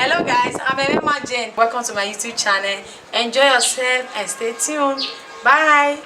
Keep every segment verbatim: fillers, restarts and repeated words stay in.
Hello guys, I'm Emma Jane. Welcome to my YouTube channel. Enjoy yourself and stay tuned. Bye.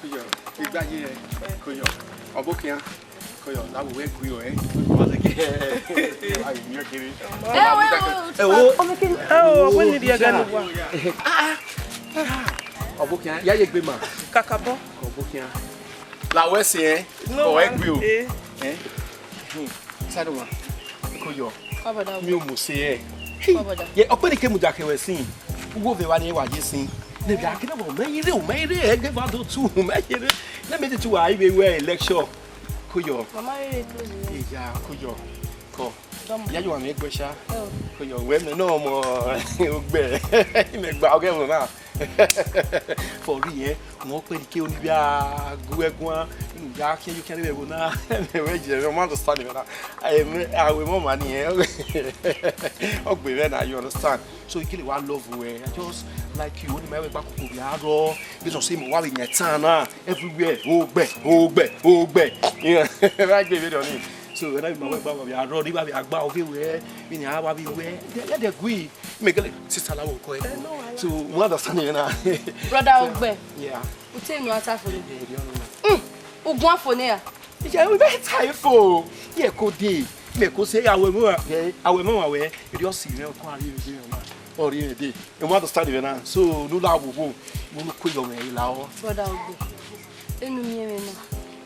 Koyọ, igba ye, koyọ, ọbokhian, koyọ, na wo wẹ gui o, eh? Wa zẹ ke, wa ye miẹn kere. Ẹ wo, ẹ wo, ẹ wo. Ọmọ kini, ẹ wo, ọmọ ni dia gani wa. Ọbokhian, ya ye gbe ma. Kakabọ. Ọbokhian. La wẹ sẹ, eh? No, ọ wẹ gui o. Eh. Eh? Hmm. Sadu wa. Koyọ. Kabada. Mi o mu se ẹ. Kabada. Ye ọkpẹn ni ke mudia kẹwẹ sin. Uwo vẹ wa ni wa ye sin. Ne bia kene bo mẹ ire, o mẹ ire, ẹgbẹ va do tu, mẹ ire. Ne me ti tu wa iwe we election. Koyọ. Mama ire close. Iya, koyọ. Kọ. Dọmọ. Ya yo wa mẹ gbẹ sha. Oh. Koyọ, wẹ mẹ no mo ogbẹ. Mẹ gba ọgẹ mo na. For real, eh? Wọn kpe ni ke oni bia gu ẹguan, inu ya khian yo khian vbe ẹvbo na, wẹ jẹ, I understand you na. Em, awe mọ ma ni, eh? Ọ gbe mwẹ na, you understand? So, I kele wa love wẹ, I just like you, oni ma wẹ gba koko vbe arọ, because say mo wa vbe yan tan na, everywhere, ogbẹ, ogbẹ, ogbẹ. Yeah, I gbe vbe dọ ni. So, wẹ na ma wẹ gba vbe arọ, ni wa vbe agba oge wẹ, mi ni a wa vbe wẹ, ya de gui. Mẹ gele sister la wo ko e. Eh, no wahala. So, you understand me now? Brother Ogbẹ. Yeah. U te nu ata fo ni. Eh, you know. Mm. U guan fo ne ya. Yeah, we better tie fo. Yeah, ko de. Mẹ ko se awe mo, eh, awe mo wa we. Eri o si me ko ari de ma. Ori de. You understand me now? So, nu la wo wo. Mo nu ko yo me la o. Brother Ogbẹ. Enu miẹn mwẹ na.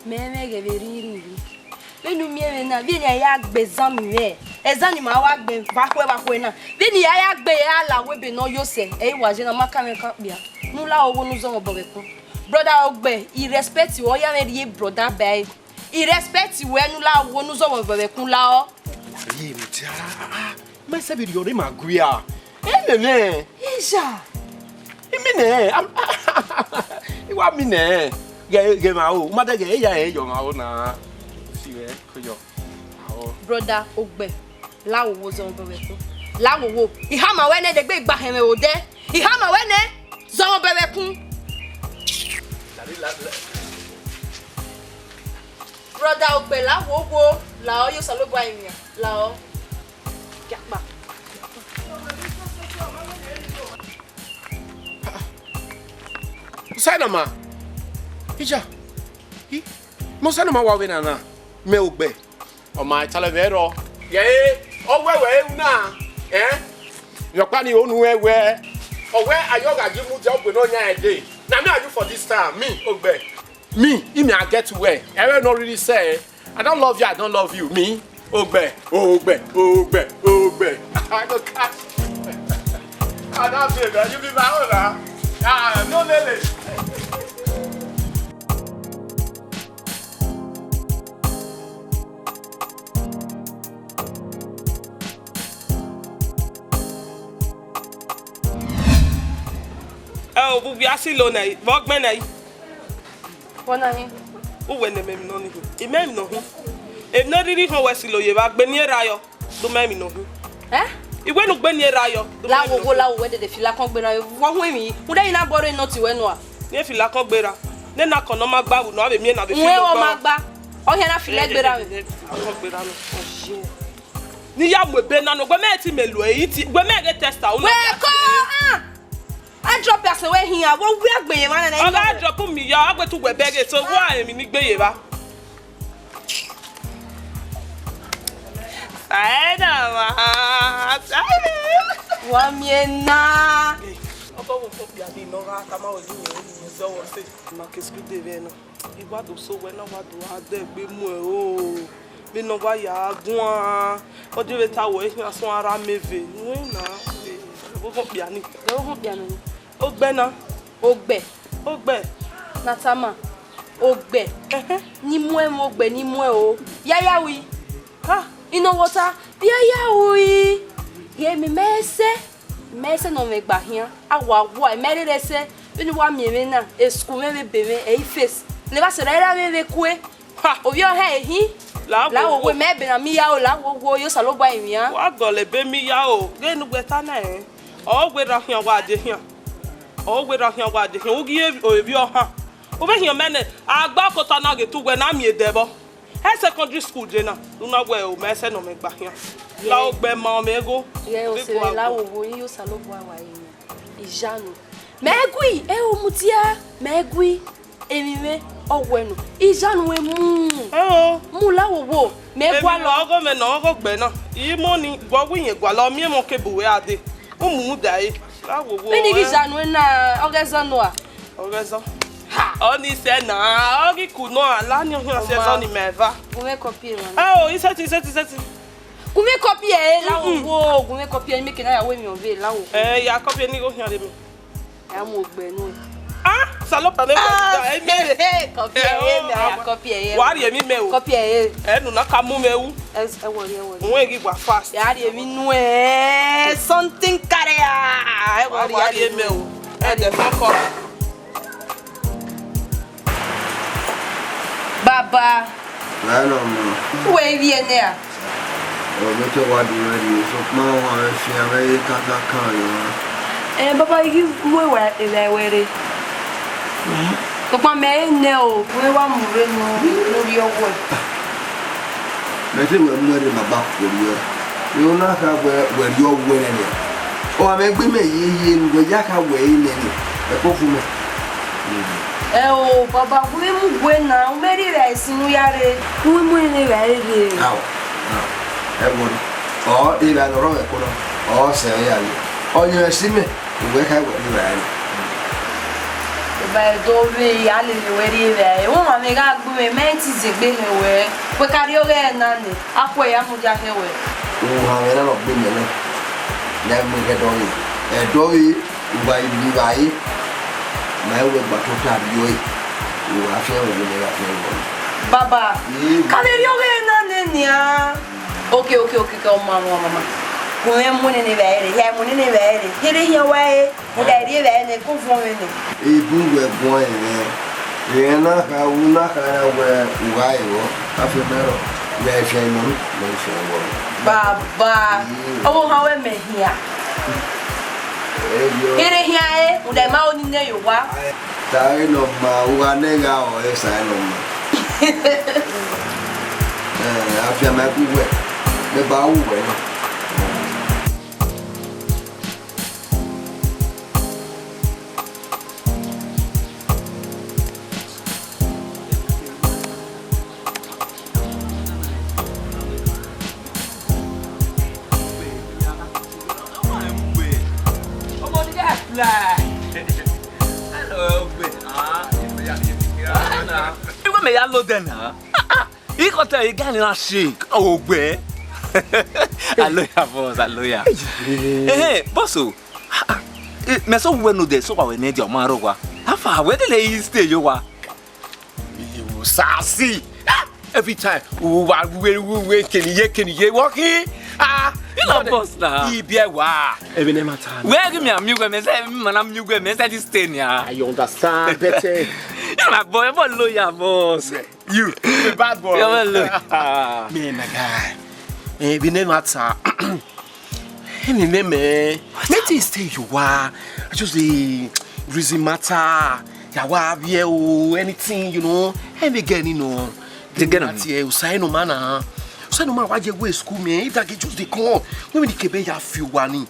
Mẹ mwẹ ghe vbe rhirhi. Vbene u miẹn mwẹ na, vbene a ya gbe ezan ni mwẹ, ezan ni ma wa gbe vbe akhuẹ vbe akhuẹ na. Vbene a ya gbe ya la wẹ ebe ne ọ yo sẹ, ẹ i wa ye na, ma kan mwẹ kan kpia. Ne u la owo ne u zọmọ obọ vbe ẹkun. Brother Ogbẹ, I respect wẹ, ọ ya mwẹ rhie brother ba ẹre. I respect wẹ ne u la owo ne u zọmọ obọ vbe ẹkun la ọ. Rhie mudia. Ma sẹ vbe rhie ọre ma gui a. Ẹ mẹ mẹ. Iya. Imi nẹ, am-, I wa mi nẹ. Ghẹ, ghẹ ma o, u ma dẹ ghẹ, eya ẹ yọ ma o na. Si vbe, ko yọ. Ao. Brother Ogbẹ, la wo wo zọmọ obọ vbe ẹkun. La wo wo. I khama wẹ nẹ, degbe igba hẹmwẹ odẹ. I khama wẹ nẹ, zọmọ obọ vbe ẹkun. Brother Ogbẹ, la wo wo, la ọ, yo Osanobua rinmwian, la ọ. Giakpa. Usainama. Ija. I. Mẹ Usainama wa vbe na na. Mẹ Ogbẹ. Ọ ma talẹ vbe ẹrọ. Yẹ, ọ wẹ wẹ ru na. Eh? Yọkpa ni onu wẹ wẹ. Ọ wẹ ayọ gha gi mu dia ogbe nọ yan ẹde. Na me are you for this time? Me, Ogbẹ. Me, I mean, I get well. Ẹvbo no really say, I don't love you, I don't love you. Me, Ogbẹ, Ogbẹ, Ogbẹ, Ogbẹ. I go catch you. I don't feel that. You be my own, huh? Ah, no, Lele. Ẹ o, vbe uwẹ a si lo nẹ, vbe ọ gbẹn nẹ? Vbọ na hin? Uwẹ ne mẹ emwi nọ ni hin. I mẹ emwi nọ hin. Emwi ne ọ rhirhi họn wẹ silo ye evba, gbe eni erha yọ, do ma emwi ne ọ hin. Eh? I wẹ ne u gbe eni erha yọ, do ma emwi ne ọ hin. La wo wo, la wo, wẹ dede fi lakọn gberra, wọ hu emwi, rhunmwuda emwi na bọ rre nọ ti wẹ nua. Ne fi lakọn gberra, ne na kọn ne ọ ma gba vbe ne ọ vbe miẹn na vbe fi Wẹ lọ ọ gba ma wẹ. Gba, ọ hia na fi lẹ gberra mwẹ. Ne fi lakọn gberra nọ. Ọye. Ne I ya mu ebe na nọ, wẹ mẹ ti mẹ lu ẹre, I ti, wẹ mẹ ghe testa, u na Wẹ ya kọ, ah! A drop ẹse wẹ hin, a wo wi agbe ye mwa nẹ. Ọ gha drop mi ya, a gbe tu wẹ bẹghe, so wa emwi ni gbe ye evba. Saena ma, saena. Wa miẹn na. Ọkọ wo fo kpia di nọ gha tama wẹ ghi yẹn, yẹn zẹ wọ se. Ma ke school day vbe nọ. I wa do so wẹ na, wa do gha dẹ egbe mu ẹre o. Vbene ọ wa ya guan, ọ je vbe ta wẹ ehia suẹn a rre ameve nuẹn na. Vbọkhian okpia ni. Vbọkhian okpia nọ. Ogbẹ na. Ogbẹ. Ogbẹ. Na tama. Ogbẹ. Ẹhẹn. Ne I mu ẹmwẹ ogbẹ, ne I mu ẹre o. Yaya wi. Ha. Inọwọta, yaya wi. Ye mi mẹ sẹ. Mẹ sẹ ne ọ mwẹ gba khian. A wa wa, mẹ rere sẹ. Vbene uwa miẹn mwẹ na, e school mwẹ vbe ebe mwẹ, ẹ i face. Ne evba sẹ ra, ra mwẹ vbe kue. Ha! Ovbi ọha ehin. La wo wo. Mẹ ebe na mi ya o, la wo wo, yo Osanobua rinmwian. Wa gọlọ ebe mi ya o, ghe ne uwẹ ta na rẹn. Ọ werriẹ khian wa dee khian. Ọ werriẹ khian wa dee khian, u ghi re ovbi ọha. U vbe khian mẹ nẹ, a gba okota na ghe te uwẹ na miẹn edẹ vbọ. Ẹ secondary school je na, ne u na wẹ o, mẹ sẹ ne ọ mwẹ gba khian. La ogbẹ ma ọ mwẹ igho. Ye o se vbe la wo wo, yo Osanobua wa rinmwian. Iyanu. Mẹ gui, ẹ o mudia, mẹ gui. Emwi mwẹ, ọ wẹ nọ. Iyanu ẹ mu. Ẹ o. Mu la wo wo, mẹ gua lọ. Ọgọ mẹ nọ, ọgọ gbẹ na. I mu ni, gua wi yẹn gua lọ, miẹn mọ ke bu wẹ a dee. U mu da e. La wo wo. Vbene I ghi ẹ. Iyanu na, ọ ghe zọ nua. Ọ ghe zọ. Ha. Ọ ni sẹ na, ọ ghi ku nọ, a la ni ọhiọn sẹ zọ ni mẹ va. Gu mwẹ copy ẹ. Ẹ o, isẹtin, isẹtin, isẹtin. Gu mwẹ copy ẹ, la wo wo, gu mwẹ copy ẹ, make na ya wẹ emwi ọvbehe, la wo. Ẹ, ya copy ẹ ni gho khian re mi. Ya mu ogbẹ nuẹn. Ah, Osanobua ne wẹ da, ẹ mẹ. Copy ẹ, ẹ mẹ, ya copy ẹ. Wa rhie emwi mẹ o. Copy ẹ. Ẹ nu na ka mu mwẹ ru. Ẹ wọrẹ, ẹ wọrẹ. Wẹ ghi wa fast. Ya rhie emwi nuẹn, something carry a. Ẹ wọrẹ, wa rhie mẹ o. Ẹ dẹ fọkọ. Baba. Wẹ nọ mọ. Wẹ ivbi ẹnẹ a? Ọ vbe te wa do rẹ rhie, sokpan ọmwa mwẹ fian mwẹ ye kankankan rre ọnrẹn. Eh, baba, I ghi mu ewa evbare wẹ rre. Sokpan mẹ i nẹ o, wẹ wa mu rre ne u rhie ọghuẹ. Mẹ te wẹ mu ẹre ma gba khuo rriọ. Erha na kha wẹ, wẹ rhie ọghuẹ nẹ nian. Ọ gha mwẹ gbe mẹ ye ye ne uwẹ ya kha wẹ ẹre nẹ nian. Ẹko fu mẹ. Ẹ o, baba, gu mwẹ mu wẹ na, u mẹ rhie evbare sin ne u ya rre. Gu mwẹ mu ẹre ne evbare rre. Ao, ao, ẹ wọrẹ. Ọ, evbare ne ọ rrọọ mwẹ ẹko na, ọ sẹ mwẹ ya rre. Ọ yẹn mwẹ si mẹ, uwẹ kha wẹ rhie evbare nẹ. Eba Ẹdọvbe, a lele wẹ rhie evbare. Wẹ ọmwa mwẹ gha gbe mwẹ, mẹ i te zẹ egbe hẹ wẹ. Wẹ ka rhie ọghe na nẹ, a khuẹ ya mudia hẹ wẹ. Uhan mwẹ na nọ gbe mẹ na, ne a gbe Ẹdọvbe. Ẹdọvbe, u gha ivbi vba ẹre, ma i wẹ gba tota rriọ ẹre, u gha fian wẹ vbene a fian wẹ. Baba, ka vbe rhie ọghe na nẹ nian. Oke, oke, oke, oke, ọ ma, ọ ma, ọ ma, ọ ma. Gu mwẹ mu nene vbe ẹre, ya mu nene vbe ẹre. Kherhe hian wa ẹre, u da rhie vbe ẹre nẹ, ko vuọn mwẹ nẹ. Ebu wẹ guan ẹre. Rẹn na kha, u na kha ra wẹ u gha rọ, ka fian mẹ rọ. Wẹ fian imọ, wẹ fian wọ. Baba, ọvbokhan wẹ mẹ hian. Ẹ yọ. Kherhe hian ẹre, u da ma oni nẹ ye owa. Ta ẹre nọ ma, u gha nẹ gha ọ, ẹ sa ẹre nọ ma. Ẹ, afianma gu wẹ, mẹ ba ru wẹ nọ. Hello, Ogbe. Ah, Igwe mẹ ya lo dẹ na. Ikọtẹ igani na shake, Ogbe. Aloya, boss, aloya. Ehe, boss o. Ah, ah, eh, mẹ sẹ wẹ nodẹ, sẹ wa wẹ ne dia ọ ma rre owa. Afa, wẹ dele yi stay ye owa. Iwu sasi. Ah, every time, uwa, uwe, uwe, keniye, keniye, wọ khin. Ah, you know, boss na. Ibiẹ wa. Even him at hand. Where give me a miugwe, me say, man, I'm miugwe, me say this thing, yeah. I understand better. You know, my boy, boy, loyal, boss. Yeah. You, you a bad boy. You're well look. Ah. Me, my guy. Eh, we never matter. Any name, eh? Let it stay you are. I just the reason matter. Ya wa vie o, anything, you know. Any girl, you know. The girl, Ati, eh, Usain no man, ah. Usain no man, why you go school, man? If that girl just dey come, when we kebe ya fi wani.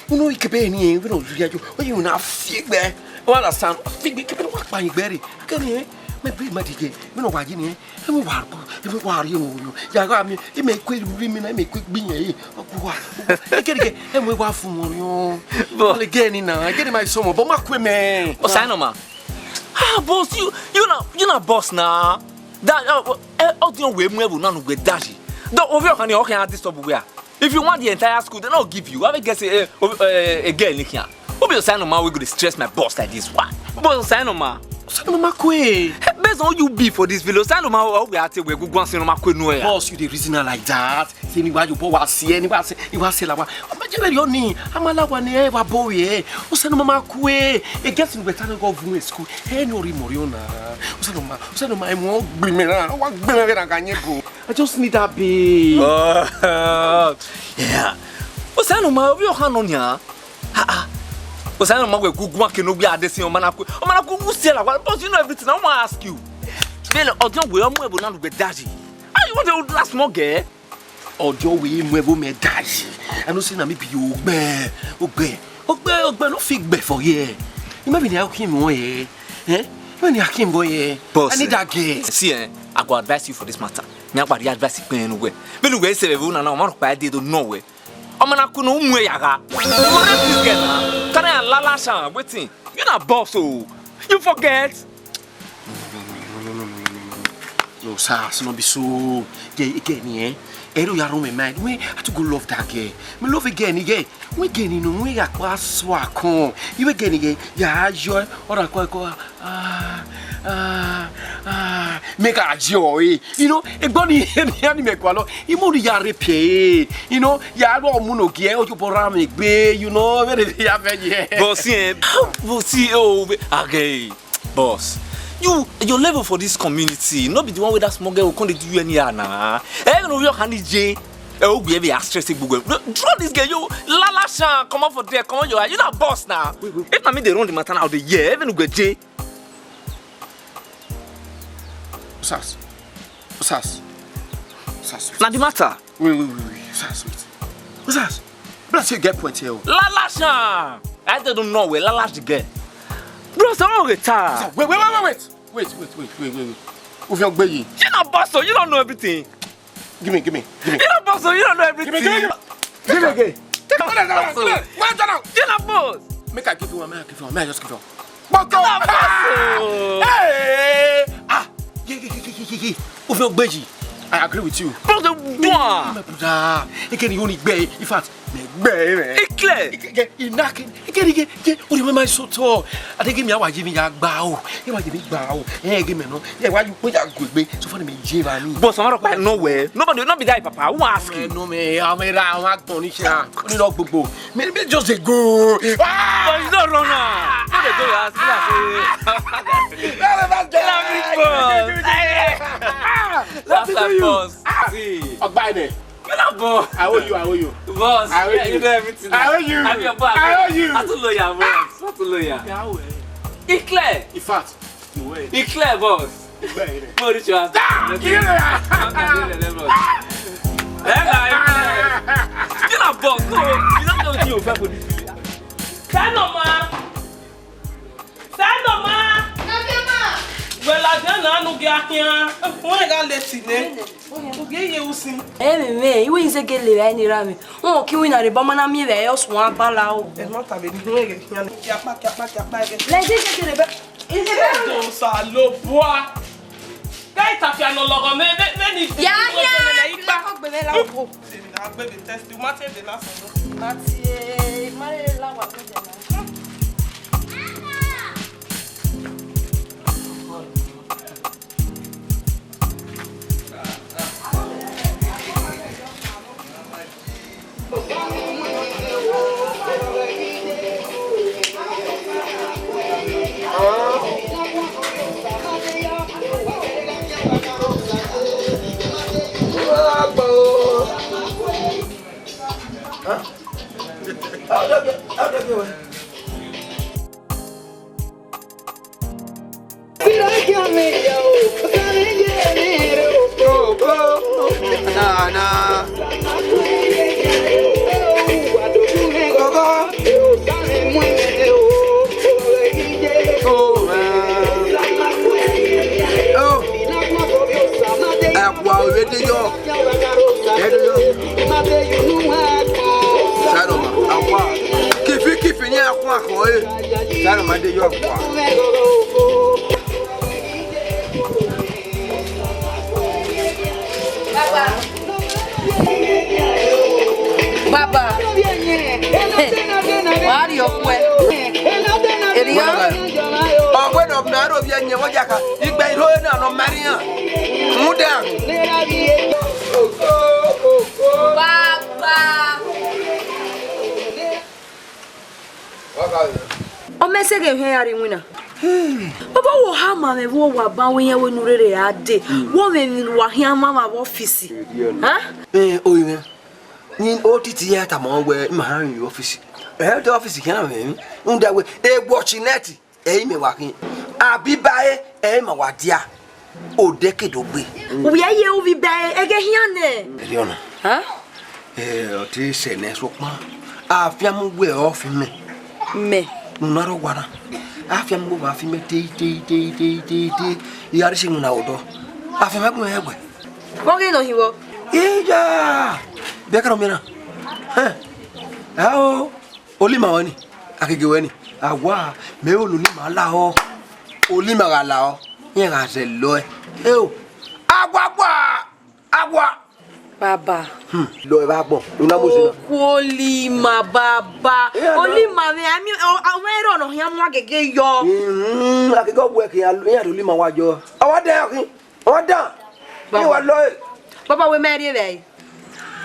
You know, ikebe ni, eh, we no ya you. When you na fi gbe. You understand? Fi gbe, kebe no wa pa gbe re. Kebe, eh? My baby, my dear, we no wa yi ni, eh? Emi wa, emi wa ri emo yo. Ya gha mi, emi kue ri mi na, emi kue gbi yẹn, eh. Ọkọ wa. Eke eke, emi wa fun mo yo. But again na, again my somo, but ma kue me. Usain no man. Ah, boss, you, you na, you na boss na. That, uh, uh, eh, audio we mu ebu na nu we dashi. Do ovi ọkhan ni ọkhan disturb we a. If you want the entire school, they no give you. I will get a, a, a, a girl in here. Who be Usain no man we go dey stress my boss like this? Why? But Usain no man. Usain no man kue. Based on who you be for this village, Usain no man, how we are tell we go go and say no man kue no ya. Boss, you dey reason am like that. Say ni wa yo bo wa si, ni wa say, ni wa say la wa. Ọmọ jẹ bẹrẹ ọni, a ma la wa ni ẹ wa bo we. Usain no man kue. E get in we tan go vun school. Ẹ ni ori mori ona. Usain no man, Usain no man, ẹ mo gbe mi na. Wa gbe mi na ga yẹn go. I just need that babe. Oh, yeah. Usain no man, obi ọkhan nọ nia. Ah, ah. Usain no man, we gugu ake no we ade si, ọmọ na ku, ọmọ na ku, who sell our, but you know everything. I want to ask you. Vele ọjọ we ọmọ ebo na lugbe daji. Ah, you want to last more girl? Ọjọ we mu evo mẹ daji. I know say na me be you, ogbe, ogbe, ogbe, ogbe no fit gbe for here. You might be the Akim one here. Eh? When you Akim boy here. Boss, I need that girl. See, eh, I go advise you for this matter. Me akpa dey advice ikpe enu we. Vbene uwẹ sẹ vbe vbe una na, ọmọ rhọkpa ẹdẹ do nọ wẹ. Ọmọ na ku ne u mu ẹre ya gha. You go rape this girl na. Carry am lala shan, wetin? You na boss o. You forget? No, sir, no be so. Girl, girl ni, eh? Ẹ do ya run my mind. Me, I to go love that girl. Me love a girl ni, girl. Wẹ gẹn ni nọ, wẹ ya kpa sua kọn. I wẹ gẹn ni ghe, ya yọ, ọ ra kọ, kọ, ah, ah, ah, make a joy. You know, egbọ ni, ni a ni mẹ kua lọ. I mo ni ya re pie, you know, ya rọ mu no gie, o ju bọ ra mi gbe, you know, where they ya fe ye. But see, eh, but see, oh, okay. Boss, you, your level for this community, no be the one wey that small girl go come dey do you anyhow na. Eh, no, you can D J. Eh, oh, we have a stress gbogbo. Draw this girl, you, lala shan, comot for there, comot your eye. You na boss na. Wait, wait. If na me dey run the matter now, dey hear, even ugbe je. Usas. Usas. Usas. Na the matter. Wait, wait, wait, wait. Usas, wait. Usas. Bro, say you get point here o. Lala shan. I don't know where lala the girl. Bro, so wrong with her. Wait, wait, wait, wait, wait. Wait, wait, wait, wait, wait, wait. Ufi Ogbeyi. You na boss, so you don't know everything. Give me, give me, give me. You na boss, so you don't know everything. Give me, give me. Give me again. Take a boss. Why don't you? You na boss. Make I give you one, make I give you one, make I just give you one. Boko! You na boss, so. Hey! Ah! Yeah, yeah, yeah, yeah, yeah, yeah, yeah. Ufi Ogbeyi. I agree with you. Bro, the one. My brother. Again, you only gbe. In fact, me gbe, man. It clear. Ike, ike, ike, ike, ike, uri mẹ ma so tọ. Ade gi mi awa ye mi ya gba o. E wa ye mi gba o. Eh, gi mi no. E wa yu pe ya gu egbe. So far me ye ba ni. But some other no way. Nobody, not be that papa. Who ask you? No me, I'm a, I'm a punish ya. Only no gbogbo. Me, me just dey go. Ah! But you don't run now. You dey go your house. You dey say, "Let me go." Last time, boss. See. Ogbaine. You na boss. I owe you, I owe you. Boss, I owe yeah, you. You know everything. I owe you. I'm your boss. I owe you. I too loyal, boss. I too loyal. Yeah, well. It clear. In fact, you will. It clear, boss. Go reach your house. Ah, kill her. Boss. Then I, you na boss. No, you don't know you fair for this. Stand up, man. Sẹ nọ ma. Nọkẹma. Wẹ ladian na ne u gie khian. Wẹ gha leti nẹ. U gie ye usin. Ẹ mẹ mẹ, iwẹ i zẹ gele vbe ne ra mẹ. Wọn ki winna rẹ ba ma na miẹn vbe ẹ ọsuan bala o. Ẹ ma ta vbe ni wẹ ghe khian. Kiakpa, kiakpa, kiakpa ẹgẹ. Lẹ je je gele bẹ. Ẹ do sa lo bua. Ghẹ i tafia ne ọ lọghọ mẹ, vbe, vbe ni. Ya, ya, ikpa. Kọ gbe mwẹ la obo. Sẹ vbe na gbe vbe test, u ma tie de na sẹ. Ma tie, ma rere la wa gbe de na. Ẹkua ọre de yọ. Ẹdẹ yọ. Saroma, akua. Kifi kifi ni akua kọ e. Saroma de yọ akua. Baba. Baba. Wa ri ọkpẹ. Eriọ. Ọgbe nọ ma ro vbiẹ yẹn vbọ ya ka. Igbe iro na nọ ma ri iran. Muda. Baba. Ọ mẹ sẹ ghe hẹn ya rri iwinna. Baba, wo ha ma mwẹ vbe uwa ban wẹ irẹn wẹ ne u rere a dee, wo mwẹ emwi ne uwa khian ma mwẹ vbe ọfisi. Hẹn? Ẹ, orinmwẹ, ni otiti ya tama wẹ ima rhan rinmwian vbe ọfisi. Ẹ, de ọfisi khian mwẹ emwi, rhunmwuda wẹ, egbe ọchi nẹti, ẹ i mẹ wa khin. Abiba ẹre, ẹ i ma wa dia. Odẹ ke do gbe. Uwẹ ye uvbi bẹre ẹghẹ hian nẹ. Eriọna. Ha? Ẹ, ọ te sẹ nẹ sokpan. Afianma wẹ ọ fi mẹ. Mẹ. Ne u na rre owa na. Afianma wẹ ọ fi mẹ te, te, te. I gha rre si iwinna odọ. Afianma gu mwẹ ẹguẹ. Vbọ ghe nọ hin vbọ? Iya! Bẹkẹrẹ miẹn na. Hẹn. Ao. Olima wẹ ni, akege wẹ ni, awa, mẹ ro ne olima lahọ, olima gha lahọ, iran gha zẹ lọe. Eo, awa, awa, awa. Baba. Hmm, lọe vbe agbọn, una mo zẹ na. Okhuo olima, baba. Iran na. Olima mwẹ, a miẹn, ọ, ọ, mwẹ rọ nọ khian mu agege yọ. Hmm, akege ọgbuẹ ke iran, iran do olima wa yọ. Ọ wa da ẹre khin. Ọ dan. Baba. Iwa lọe. Baba, wẹ mẹ rri evbare.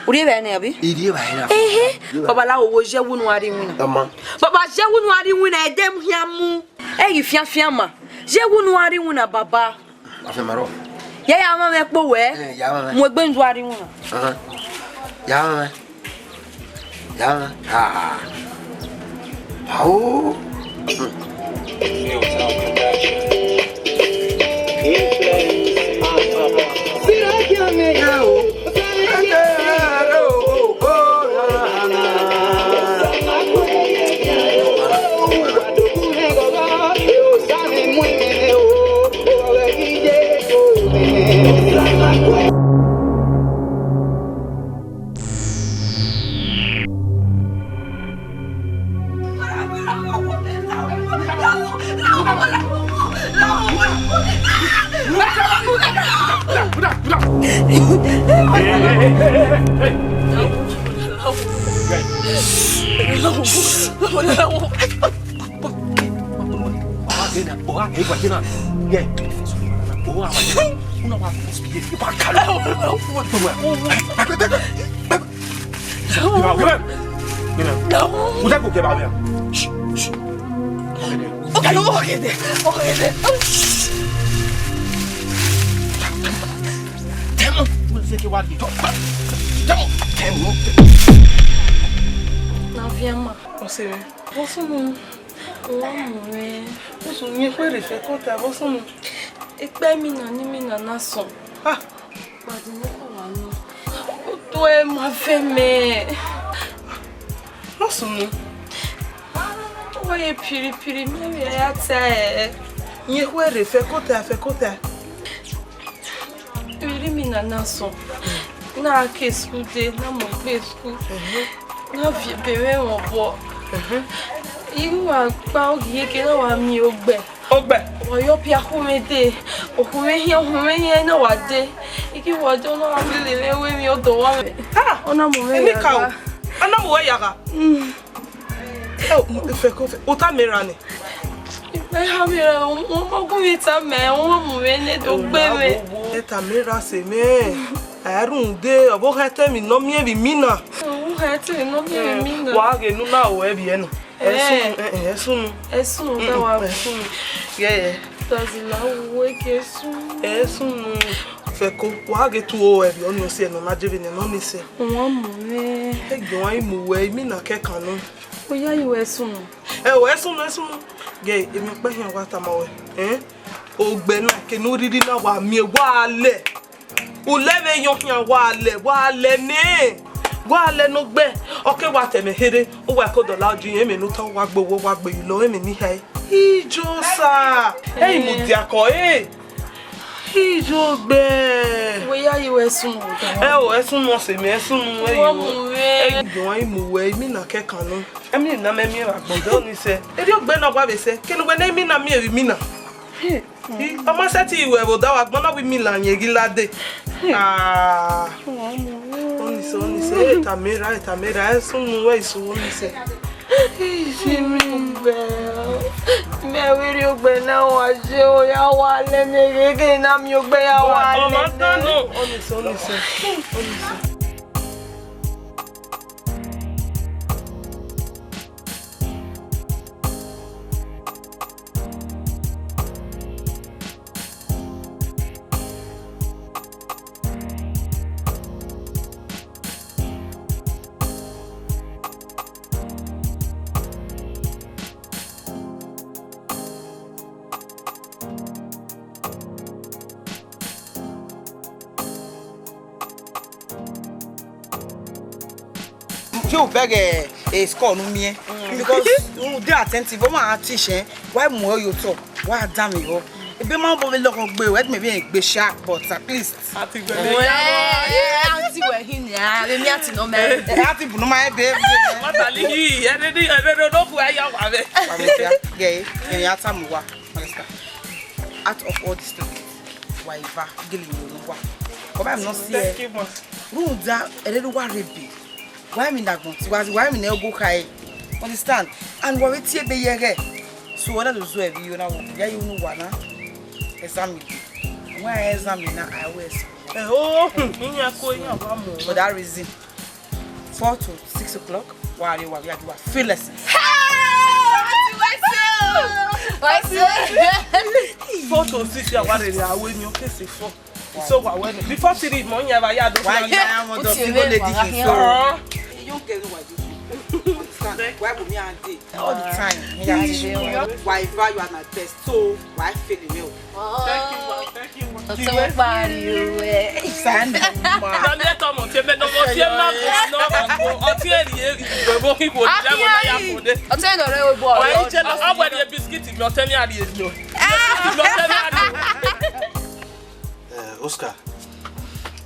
U rri evbare nẹ, abi? I rri evbare na. Ehe. Baba, la wo, wo, ye ẹwu ne u gha rri iwinna. Ama. Baba, ye ẹwu ne u gha rri iwinna, ẹdẹ mu khian mu. Ẹ ghi fianfian ma. Ye ẹwu ne u gha rri iwinna, baba. Afianma rrọọ. Ya ya mwamwa ẹkpo wẹ. Ẹ, ya mwamwa. Mu egbe ne u gha rri iwinna. Ahan. Ya mwamwa. Ya, ah. Ao. Afianma. Ọse mwẹ. Vbọ sunu? Wa mu mwẹ. Vbọ sunu, yin ekhue rre fẹ kọta, vbọ sunu? Ekpa imina ne imina na sọn. Ah. Kpadi ne kọ wa nọ. Otu ẹ ma vẹ mẹ. Vbọ sunu? Wa ye piripiri, mẹ vbe ya ta ẹ. Yin ekhue rre fẹ kọta, fẹ kọta. Vbe erha imina na sọn, na ke school dee, na mu egbe school, na viọ ebe mwẹ mwẹ obọ. I wa kpa ogie ke na wa miẹn ogbẹ. Ogbẹ? Wa yọ pia khu mwẹ dee, okhu mwẹ hian, okhu mwẹ hian na wa dee. I ghi wa dee, ọ na wa lele mwẹ ru emwi ọdọ wa mwẹ. Ah! Ọ na mu mwẹ ya gha. Ọ na mu wẹ ya gha? Mm. Ẹ, fẹko, fẹ-, u tama erha nẹ? Ẹ, ha mwẹ ra, ọ ma gu mwẹ tama, ọ ma mu mwẹ nẹ do gbe mwẹ. Ẹ tama erha sẹ mwẹ. A rhunmwuda ọvbokhan te emwi ne ọ miẹn vbe imina. Ọvbokhan te emwi ne ọ miẹn vbe imina. Wa ghe ne u na ru ẹvbiẹ nọ. Ẹ sunu, ẹ, ẹ, ẹ sunu. Ẹ sunu, da wa sunu. Ghẹ, ghẹ. Dazila wu wẹ ke sunu. Ẹ sunu. Fẹko, wa ghe te u ru ẹvbiẹ, ọ nọ sẹ, nọ na jeve nẹ, nọ ni sẹ. Ọ ma mu mwẹ. Ẹ gbẹn wa i mu wẹ, imina kẹkan nọ. Oya, I wẹ sunu. Ẹ o, ẹ sunu, ẹ sunu. Ghe, emwi ọkpa khian wa tama wẹ. Eh? Ogbe na, ke ne u rhirhi na wa miẹn, wa lẹ. U lẹ vbe yọn khian, wa lẹ, wa lẹ nẹ. Wa lẹ ne ogbe. Ọ ke wa tẹ mwẹ here, u wa ke odọ la, ọ ji emwi ne u ta, wa gbe owo, wa gbe ye ulọ, emwi ne I hae. Ijosa. Ẹ i mudia kọ, eh. Iyogbe. Wẹ ya ye wẹ sunu. Ẹ o, ẹ sunu ọse mẹ, ẹ sunu ẹ. Wọ yo mu mwẹ. Ẹ gbe wan mu wẹ, imina kẹkan nọ. Ẹ mi na mẹ miẹn vbe agbọn dẹ, ọni sẹ. Erriọ ogbe na wa vbe sẹ. Kene wẹ ne imina miẹn vbe imina. Ọ ma sẹtin ru ẹvbo da wa gbọn na wẹ imina yẹn ghi lade. Ah. Ọni sẹ, ọni sẹ. Ẹ ta mẹ ra, ẹ ta mẹ ra. Ẹ sunu wẹ isu, ọni sẹ. Iyogbe, mẹ vbe rhie ogbe na wa ye, ọ ya wa lẹ mẹ, gheghe na miẹn ogbe ya wa lẹ mẹ. Ọmọ kan nọ, ọni sẹ, ọni sẹ, ọni sẹ. Fi u bẹghe e score ne u miẹn, because u dey attentive, ọ ma teach ẹn, wa mu ẹre ye otọ, wa danmwehọ. Ebe ma obọ vbe lọghọ gbe, wẹ mẹ vbe gbe sha, but at least. A ti gbẹlẹ ya vbọ. Ẹ, a ti wẹ hin nia, vbe mi a ti nọ mẹ. Ẹ, a ti bu nọ ma ebe. Mata li hi, ẹrẹ ni, ẹrẹ ni, no ku ya wa vẹ. Wa mẹ fia, gẹ, ẹrẹ a ta mu wa, understand? Out of all the students, wa eva, gele yo no wa. Kọ ba mi nọ si ẹ. Thank you, ma. Rhunmwuda, ẹrẹ ni wa rebe. Wa mi na gbọn, ti wa, wa mi na ogo khae. Understand? And wa vbe tie ebe ye ẹghẹ. So, wa na do zẹ vbe yo na wo, ya yo nu wa na. Exam day. Wa exam na, I will exam. Ẹ o, iyan ko iyan wa mu. For that reason, four to six o'clock, wa re wa, we are doing field lessons. Hey! What's up? What's up? Four to six, ya wa re re, awe ni o ke se four. So wa wẹ nẹ. Before three months, ya va ya do. Wa ya mo do fi go lady king so. Young girl no wa do. Understand? Why go me and dey? All the time. He got to show. Wa eva, you are my best. So wa fail me. Thank you, ma. Thank you, ma. Ọtọ pariwo ẹ. Send them, ma. Dami eto mo tie me no mo tie ma bo no ma bo. Ọtí eri eri bo ki bo dia mo na ya ko de. Ọtọ ẹ nọ rẹ o bo. Wa je lo. Agbẹdẹ biscuit mi, ọtẹ mi a ri eri o. Biscuit mi, ọtẹ mi a ri o. Eh, Oscar.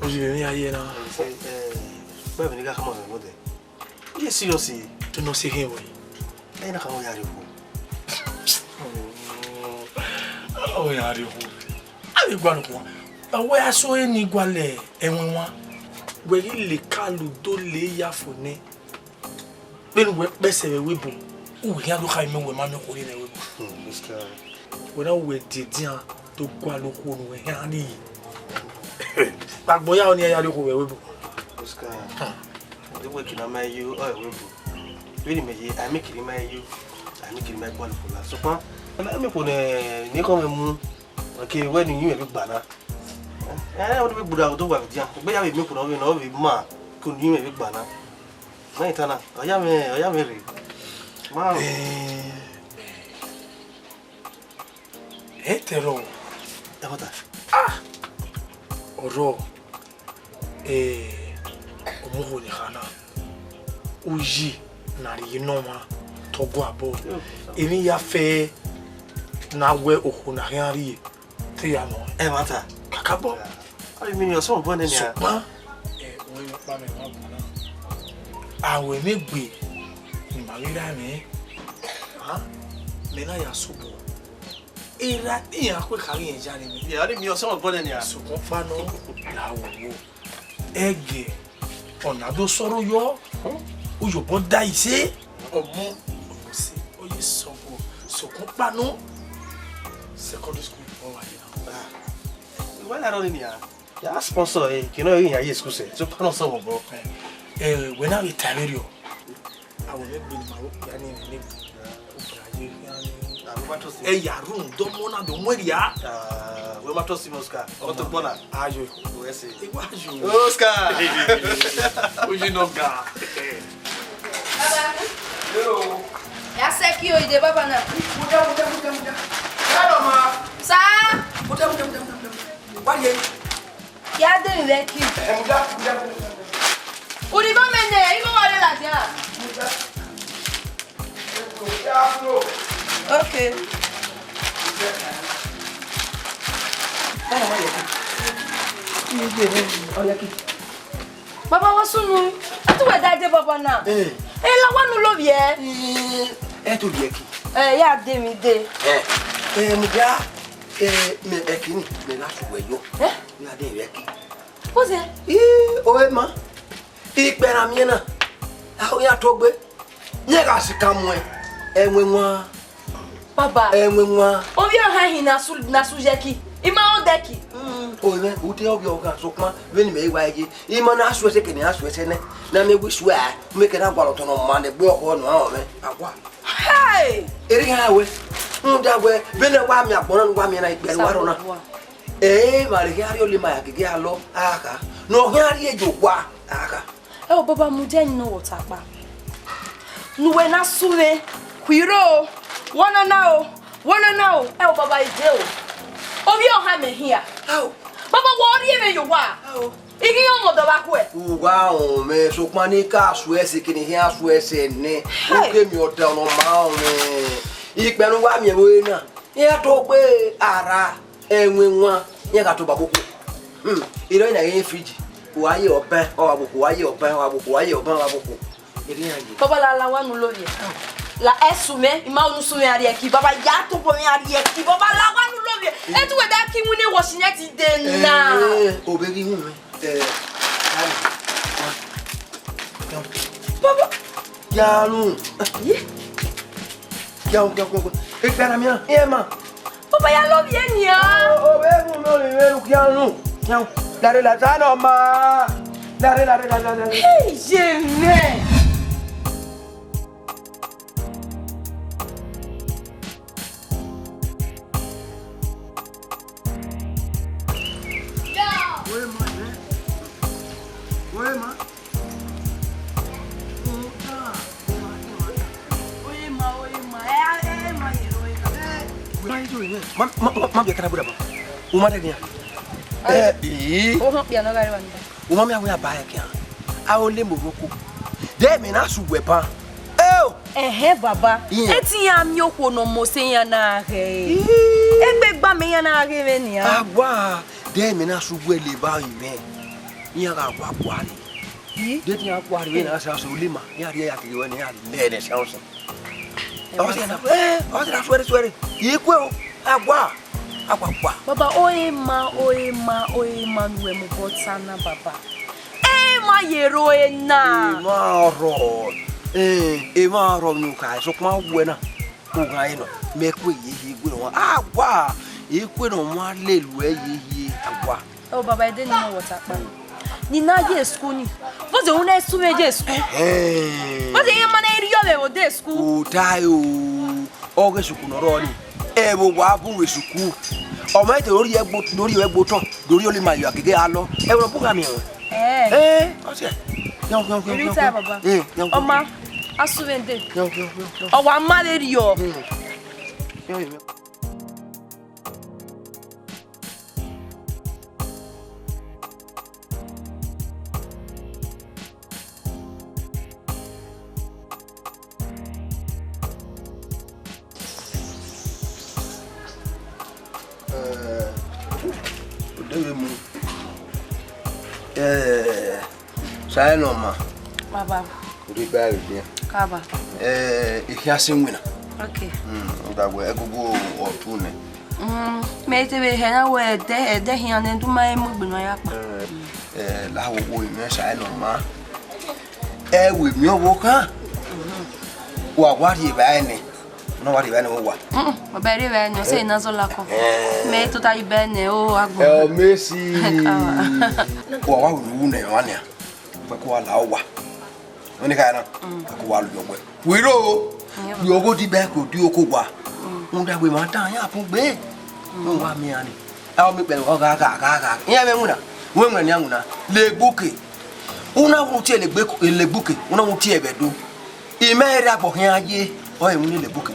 Oyi vbe emwi ya ye na. Eh, bẹ́ẹ̀ ni ká kọ́mọ rẹ̀ mọ́tẹ̀. Iye serious ye. To nọ se hẹ wẹ. Ẹ na ka wọ ya rẹ okhuo. Ọ ya rẹ okhuo. A vbe gualọ okhuo. Ọ wẹ a so eni gualọ ẹwẹn wan. Wẹ ghi le kalu do le ya fo nẹ. Vbene uwẹ kpẹsẹ vbe ẹvbo ebo, uwẹ khian do khare mẹ wẹ ma miẹn okhuo rre vbe ẹvbo ebo. Hmm, this guy. Wẹ na wẹ diẹdian do gualọ okhuo ne uwẹ khian rri. Kpagbọn ya ọnii ya rri okhuo vbe ẹvbo ebo. This guy. Hmm. Ẹdẹ wẹ kina ma yo, ọ ẹvbo ebo. Vbene mẹ ye, a miẹn kiri ma yo, a miẹn kiri ma gualọ okhuo la. Sokpan, a miẹn okhuo ne, ne kọ mwẹ mu. Okay, wẹ ne uyinmwẹ vbe gba na. Eh, wẹ ne vbe gbuda do wa vbe dia. Egbe ya vbe miẹn okhuo ne ọ vbe, ne ọ vbe ma, ko ne uyinmwẹ vbe gba na. Ma i ta na, ọ ya mwẹ, ọ ya mwẹ rre. Ma. Eh, ẹ tẹrọ. Ẹ mọta. Ah! Ọrọ, eh, ọmọ okhuo ni kha na. Uyi na rhie ne ọmwa tọgua abọ. Emwi ya fẹ ne a wẹ okhuo na khian rrie. Te ya nọ. Ẹ mọta. Kakabọ. A vbe mi ni ọsẹ obọ nẹ nia. Sokpan, ẹ, wẹ ọkpa mẹ wa bu na. A wẹ mẹ gbe, ne ima ghi ra mwẹ. Ha? Mẹ na ya sobọ. Erha iran kue kha ghi rẹn ya ne mẹ. Ya, a vbe mi ọsẹ obọ nẹ nia. Sokpan ọkpa nọ, la wo wo. Ẹgẹ, ọ na do sọrọ yọ, uyobọ da ise, ọmọ, ọmọ se, ọ ye sọvbọ, sokpan ọkpa nọ, secondary school ọ wa ye na. Ah, wẹ na rọ ni nia? Ya sponsor e, kene ọ ghi yan ye school sẹ, sokpan nọ sọvbọ. Eh, wẹ na vbe ta vberriọ. Awẹ mwẹ gbe ne ima ro okpia ni mwẹ ne okpia ye khian ni. Ẹ ya rhunmwuda ọmọ na do mu erria. Ah, wẹ ma trust me, Oscar. Ọ to gbọ na. Ayo. Wẹ se. Iwa ayo. Oscar. Oyi nọ ga. Baba. Hello. Ya sẹ ki o ide baba na. Mudia, mudia, mudia, mudia. Hello, ma. Sa. Mudia, mudia, mudia, mudia, mudia. Wa ye. Ya de mi vbe ki. Eh, mudia, mudia, mudia, mudia. Uri ba mẹ nẹ, igho wa rre ladian. Mudia. Mudia, bro. Okay. Hello, ma ye. Ye, ye, ye. Oh, ya ki. Baba, wa sunu. A tu wẹ da dee, baba na. Eh. Eh, la wa nu lovbiẹ. Eh, ẹ to biẹ ki. Eh, ya de mi dee. Eh. Eh, mudia, eh, mẹ ẹki ni, mẹ na su wẹ yo. Eh? Na de vbe ẹki. What's that? Ii, ore ma. Ikpẹ na miẹn na. A ho ya to gbe. Yẹn gha sika muẹn. Ẹwẹn wan. Baba. Ẹwẹn wan. Ovbi ọha hin na su, na su yẹ ki. I ma odẹ ki. Mm, o mwẹ, u te ovbi ọha sokpan, vbene imẹ i wa ye. I ma na su ẹse kene a su ẹse nẹ. Na mẹ wi su a, mẹ kẹ na gualọ tọn nọ ma nẹ gbe ọkhọ nọ a mwẹ. A wa. Hey! Erriọ iran wẹ. Rhunmwuda wẹ, vbene wa miẹn agbọn na, wa miẹn na ikpẹ ne wa rrọọ na. Sa wa. Ẹ, emwa ne khian rhie Olima ya gege alọ, a kha. Ne ọ khian rhie ye owa, a kha. Ẹ o, baba, mudia ẹn ne ọ wẹ ọta kpa. Ne uwẹ na sunu mwẹ, khuiro, wọ nana o, wọ nana o, ẹ o, baba, ide o. Ovbi ọha mẹ hia. Ao. Baba, wọ rhie mwẹ ye owa. Ao. I ghi rẹn ọmọdọ vbe akhuẹ. Uwa rẹn mwẹ, sokpan ne I ka su ẹse, kene I khian su ẹse nẹ. Hai. U ke miẹn ọta ne ọ ma rẹn mwẹ. Ikpẹ ne uwa miẹn vbe ore na, iran to gbe arra. Ẹwẹn wan, iran gha tobọ agbokhuo. Hmm, irẹn na ghe fridge. Uwa ye ọbẹn, ọ gha vbe okhuo, uwa ye ọbẹn, ọ gha vbe okhuo, uwa ye ọbẹn, ọ gha vbe okhuo. Erriọ iran ye. Baba, la, la wa nu lovbiẹ. La, ẹ sunu mwẹ, I ma unu sunu mwẹ a rhie ẹki. Baba, ya tobọ mwẹ a rhie ẹki. Baba, la wa nu lovbiẹ. Ẹ tu wẹ da ki winna washing net dee na. Eh, obọ ghi hu mwẹ. Eh, dale. Wa. Baba. Ya nu. Ye. Kian, kian, kian, kian. Ekpia na miẹn, iran ma. Baba, ya lovbiẹ nian. O, o, vbe ru nọ ni, vbe ru kian nu. Kian. Dare la sa nọ ma. Dare, dare, dare, dare. Hey, ye mwẹ. Wẹ ma, wẹ ma. Ma, ma, ma, ma biẹ kana bura ma. U ma de nian. Eh, ii. Ohọn kpia nọ gha re wa nida. U ma miẹn a wẹ a ba ẹkian. A ho le mu roko. De mẹ na su wẹ ban. Eo! Ẹhẹn, baba. Iran. Ẹ te iran miẹn okhuo ne ọ mose iran na ghẹ. Ii. Egbe gba mẹ iran na ghe mwẹ nian. A wa, de mẹ na su wẹ le ba ivẹ. Iran gha wa guare. Ii. De te iran guare vbe na sa so le ma. Iran rhie ya keghe wẹ ne iran lẹ ne sa so. Ọ sẹ na, eh, ọ sẹ na suẹre suẹre. Ikue o, a gua, a gua gua. Baba, ore ma, ore ma, ore ma ne uwẹ mu obọ ta na, baba. Emwa ye ro ena. Emwa ọrọ, eh, emwa ọrọ ne u kha, sokpan uwẹ na, u gha re nọ, mẹ kue ye ye gbe nọ, a gua, ikue nọ ma lele uẹ ye ye, a gua. Ọ, baba, ede ni mẹ wọta kpa. Ni na ye school ni. Vbọzẹ u na sunu ye school? Ẹhẹn. Vbọzẹ iran ma na rhie mwẹ vbe odẹ school? Otae o. Ọ ghe sukuu ne ọ rrọọ ni. Ẹvbo wa bun vbe sukuu. Ọ ma te rhie ẹgbo, do rhie ẹgbo otọ, do rhie Olima ya gege alọ. Ẹvbo ne ọ bun gha miẹn ruẹ. Eh. Eh, ọ siẹ. Yan, yan, yan, yan, yan. Erita, baba. Eh, yan, yan. Ọ ma, a sunu vbe dee. Yan, yan, yan, yan. Ọ wa ma vberriọ. Hmm. Yan, yan, yan. Eh, odẹ vbe mu. Eh, Saẹnọma. Baba. Rhie ba vbe edian. Kaba. Eh, I khian sẹ iwinna. Okay. Mm, ọ da wẹ ẹgogo ọtu nẹ. Mm, mẹ te vbe hẹ na wẹ ẹdẹ, ẹdẹ khian nẹ, du ma mu egbe nọ ya kpa. Eh, eh, la wo wo imẹ Saẹnọma. Ẹ wẹ miẹn ọvbokhan. Wa wa rhie evbare nẹ. Nọ wa rhie evbare nẹ wa. Mm, ọ bẹrẹ evbare nẹ, ọ sẹ na zọ lakọ. Eh. Mẹ tota evbare nẹ, o agbọn. Ẹ, ọ Messi. Kaba. Wa wa wu nẹ wa nia. Wẹ ko wa la owa. Wẹ ne kha na. Mm. Wẹ ko wa lu ọgbẹ. Wiro. Mm. Ri ọgho di bẹ ko di oko wa. Mm. Rhunmwuda wẹ ma dan ya bun gbe. Mm. Wẹ wa miẹn ani. A ọ miẹn ikpẹdẹ, ọ gha, gha, gha, gha. Iran mwẹ winna. Wẹ winna ni a winna. Legbuke. U na wu tie legbe-, legbuke. U na wu tie ẹvbo Ẹdo. Imẹ rre agbọ khian ye, ọ ẹmwẹ ne Elebuki.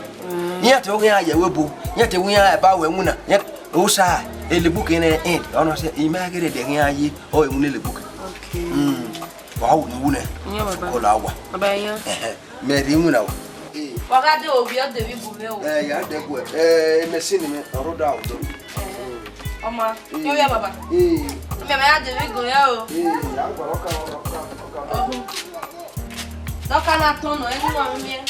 Iran te ọ khian ye ẹvbo ebo, iran te iran ba wẹ winna, iran osa Elebuki ne end, ọ nọ sẹ, imẹ ghe rre ẹdẹ khian ye, ọ ẹmwẹ ne Elebuki. Okay. Mm. Wa wu ne wu nẹ. Iyan baba. Ọla wa. Baba iyan. Ẹhẹ. Mẹ rhie iwinna wa. Wa gha de ovbi ọ de vbe ibu mwẹ o. Ẹ, ya dẹguẹ. Ẹ, machine mẹ, ọ rre odaro. Ọma, yo ya baba. Ee. Mẹ, mẹ ya de vbe igun ya o. Ee, ya gba ọka, ọka, ọka. Ọhun. Dọka na tọn nọ, ẹni wa miẹn.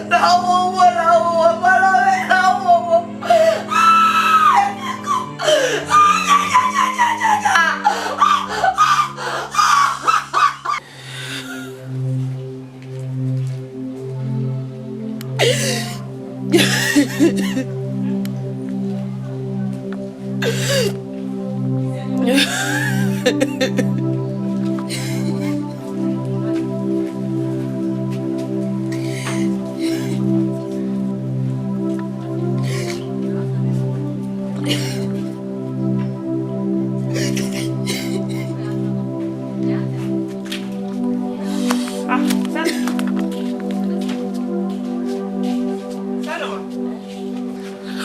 Ra wo wo, ra wo wo, ọmọ rẹ, ra wo wo. Ah, Sani. Sani.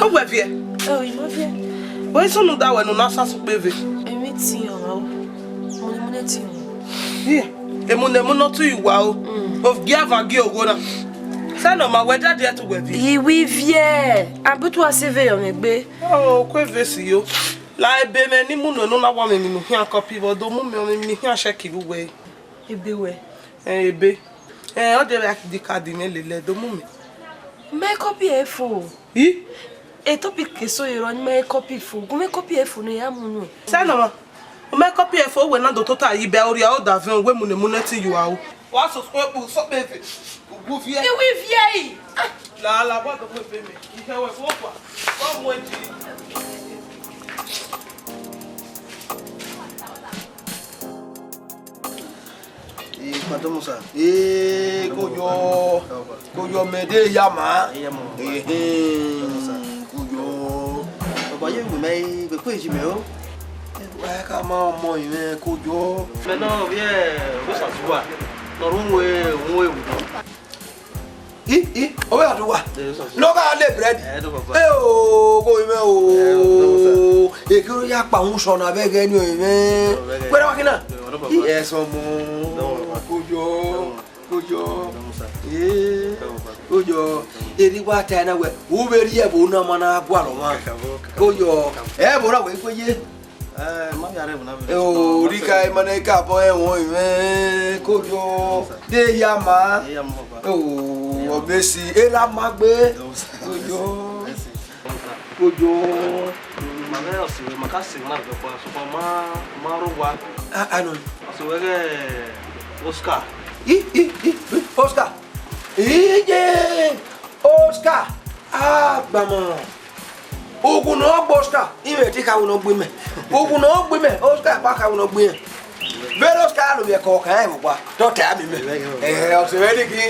Ọ wẹ viẹ? Ẹ o, I ma viẹ. Wẹ sunu da wẹ ne u na sa sukpe ve? Emwi tin ọmwa o. Emune emune tin ọmwa. Iye, emune emune ọ tu yi uwa o. Mm. Ovbi avan gie ogho na. Sẹ ne ọ ma wẹ daddy ẹ tu wẹ viẹ? I wi viẹ. Abutu a se ve yọ mwẹ egbe. O, ku eve si yo. La ebe mwẹ ne I mu nuẹn ne u na wa mwẹ emwi ne u khian copy vbe ọ do mu mwẹ emwi ne I khian check vbe uwẹ. Ebe wẹ? Ẹ, ebe. Ẹ, ọ de vbe a di card mwẹ lele do mu mwẹ. Mẹ copy ẹ fo. I? E topic eso ye rọ ni mẹ copy fo. Gu mẹ copy ẹ fo ne ya mu nuẹn. Sẹ nọ ma? U mẹ copy ẹ fo, wẹ na do tota yi bẹ orria ọdavẹn, wẹ mu ne mu ne ẹtin yo aro. Wa so so kpu so kpe ve. Ugu viẹ. I wi viẹ yi. La la wa do mu ebe mẹ. Ihe wẹ fo kpa. Wa mu ẹji. Ee, Madomusa. Ee, koyọ. Koyọ mẹ de ya ma. Ehe, koyọ. Baba ye wu mẹ, gbe kpe ji mẹ o. Wa ka ma ọmọ imẹ koyọ. Mẹ nọ vbe Osazuwa. Nọ ru we, ru we wu. I, i, ọ vbe a do wa. Nọ gha le bread. Ẹ do baba. E o, ko imẹ o. Ẹ do baba. E kiro ya kpa unu sọ na vbe ẹghẹ ni o imẹ. Wẹ ra wa kina. Ẹ do baba. I ẹ sọ mọ. Koyọ. Koyọ. Ee, koyọ. Eri wa ta na wẹ. U vbe ri ẹvbo na ma na gualọ mwa. Koyọ. Ẹvbo na wẹ gbe ye. Eh, ma ya rẹ vbe na vbe. Eh, o, rika ima na ka bọ ẹwọn imẹ, kojo. De ya ma. De ya ma, baba. O, obesi, era ma gbe. Kojo. Kojo. Ma vẹ ọse ma ka se na vbe ọkpa, so ma, ma ro wa. Ah, ah, no. Ọse wẹ ghe Oscar. I, i, i, Oscar. Iye, Oscar. Ah, gbama. Ughun ne ọ gbe Oscar, imẹ te kha uwu ne ọ gbe imẹ. Ughun ne ọ gbe imẹ, Oscar pa kha uwu ne ọ gbe irẹn. Vbene Oscar lo vbe ẹko ọkan ẹvbo gba, te ọ ta mi mẹ. Eh, ọ sẹ vbe ni ki.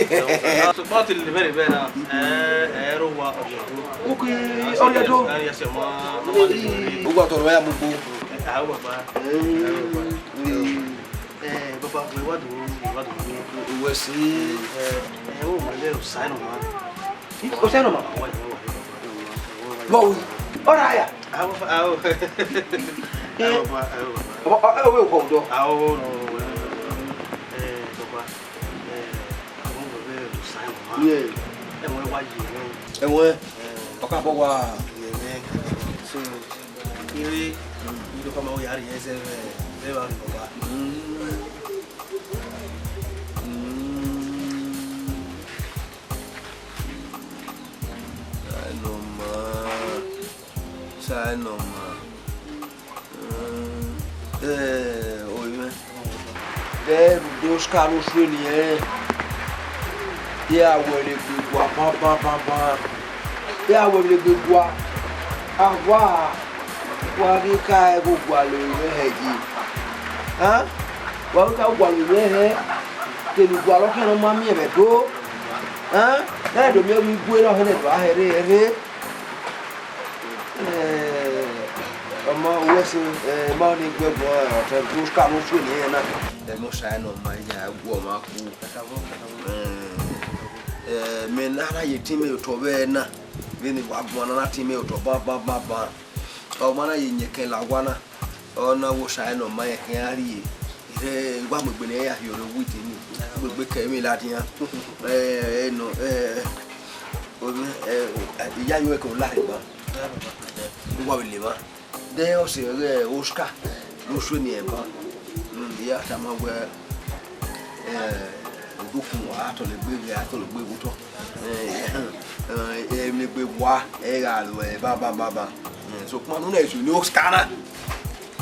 Sokpan te lele vbẹrẹ vbẹrẹ na, eh, eh, ro wa ọghe do. Uki, ọghe do. Eh, yes, ma, ma, ma, ugu ọtọ rẹ ya mu gbo. Eh, ah, baba. Eh, baba, we wa do, we wa do. Uwẹ si. Eh, eh, o ma le o sa no ma. Osa nọ ma. Vbọ ru? Ọ ra ya. Ao, ao. Ao, ba, ao, ba. Ọ, ọ, ọ, ọ, ọ, ọ. Ao, no, eh, baba. Eh, ao, baba, osa nọ ma. Yeah. Ẹwẹn wa ye ẹwẹn. Ẹwẹn. Eh. Ọ ka bọ wa. Ye ẹwẹn. So, ire, ire ọkọ ma ya rhie ẹzẹ vbe, vbe evba ni baba. Mm. Mm. Sainoma, Sainoma. Eh, oimẹ. Vbe rhunmwuda Oscar ne u sue ni, eh. Iran wẹ vbe gbe gua banbanbanban. Iran wẹ vbe gbe gua. Awa, wa ghi ka ẹghẹ gualọ oimẹ hẹ yi. Hẹn? Wa ghi ka gualọ oimẹ hẹ. Kevbe gualọ khian ne ọ ma miẹn vbe Ẹdo. Hẹn? Ẹ do miẹn vbe igue ne ọ hẹn ne Ẹdo a hẹ rre, ẹ rre. Eh, ọmọ, u Ẹse, eh, ma ọnii gbe ẹguọn, ọtẹn, Oscar ne ọ sue ne irẹn na. Ẹmwẹ Osa nọ ma ya gu ọmwa ku. Eh, eh, mẹ na ra ye etin mwẹ otọ vbe ẹna, vbene wa guan na na tin mwẹ otọ ban ban ban ban. Ọ ma na ye iyẹn kẹn la owa na, ọ na wẹ Osa nọ ma rẹn khian rrie. Ire wa mu egbe ne ya hiọrọ wit ni, mu egbe kẹ emwi ladian. Eh, eh, nọ, eh, eh, iya yuẹn ke u la rre ban. Uwa vbe le emwa. Dẹ ọse ẹghẹ Oscar ne ọ sue ne irẹn ban. Mm, I ya tama wẹ, eh, odukun a tọlegbe ghe, a tọlegbe vbe otọ. Eh, eh, emwi egbe wa, ẹ gha ru ẹ ba ba ba ba. Eh, sokpan ne u na sue ne Oscar na,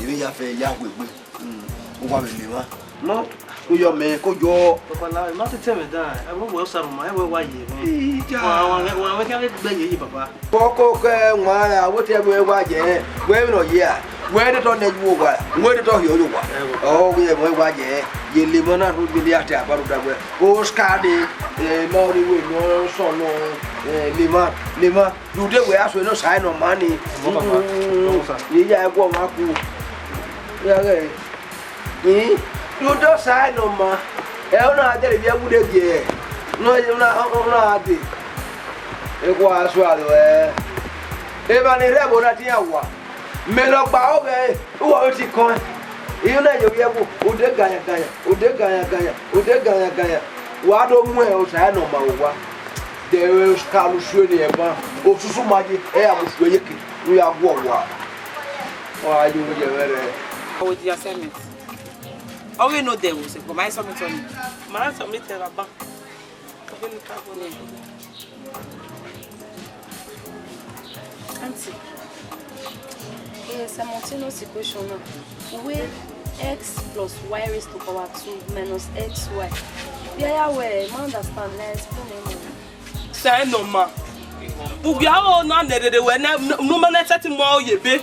emwi ya fẹ ya hu egbe. Mm, uwa vbe le emwa. Nọ, u yọ mẹ, ko yọ. Papa, na, I ma te tẹ mwẹ dan, ẹ vbe wẹ Osa rhoma, ẹ vbe wa ye mwẹ. Ija. Wa, wa, wa, wa, khian gbe ye yi, papa. Kọkọ kẹ wan ra, wẹ te ẹvbo wa ye, wẹ vbe nọ ye a, wẹ de tọ nẹ ju owa, wẹ de tọ hiọ ye owa. Ẹ vbo. Ọ, wẹ ẹvbo wa ye, ye le emwa na rhunmwuda, a te aba rhunmwuda wẹ. Oscar de, eh, ma ọrivbo nọ sọ nọ, eh, le emwa, le emwa. Rhunmwuda wẹ a sue ne Osa nọ ma ni. Ọmọ papa, ọmọ sir. Ye ya ẹguọ mwa ku. Ya ghẹ. Ii, rhunmwuda Osa nọ ma. Ẹ, ọ na dẹ vbe ẹwu de giẹ. Nọ, ọ na, ọ na de. Ekhọe a sua do ẹ. Emwa ni rre ẹvbo na tian wa. Mẹ ne ọ gba ọghẹ, uwa vbe ti kọẹn. Iyẹn na ye ovbi ẹvbo, ode ganyan ganyan, ode ganyan ganyan, ode ganyan ganyan. Wa do mu Osa nọ ma vbe owa. Dẹ Oscar ne u sue ne irẹn ban, osusu ma ye, ẹ ya mu sue ye ke, ne u ya guọ owa. Ọ gha ye ovbi ye mwẹ rẹ. Ọ wẹ the assignment. Ọ ghi nọ dẹ vbe sẹ, but ma submit ọnii. Ma submit ẹre vbe aban. Ọ ghi nọ ka vbe ọnii. Auntie, in a simultaneous equation now, we x plus y raised to power two minus xy. Yeah, yeah, well, I understand. Now explain it more. Sẹ nọ ma. Ugia o na nẹ rere wẹ ne, ne, ne u ma na sẹtin mu aro ye ebe.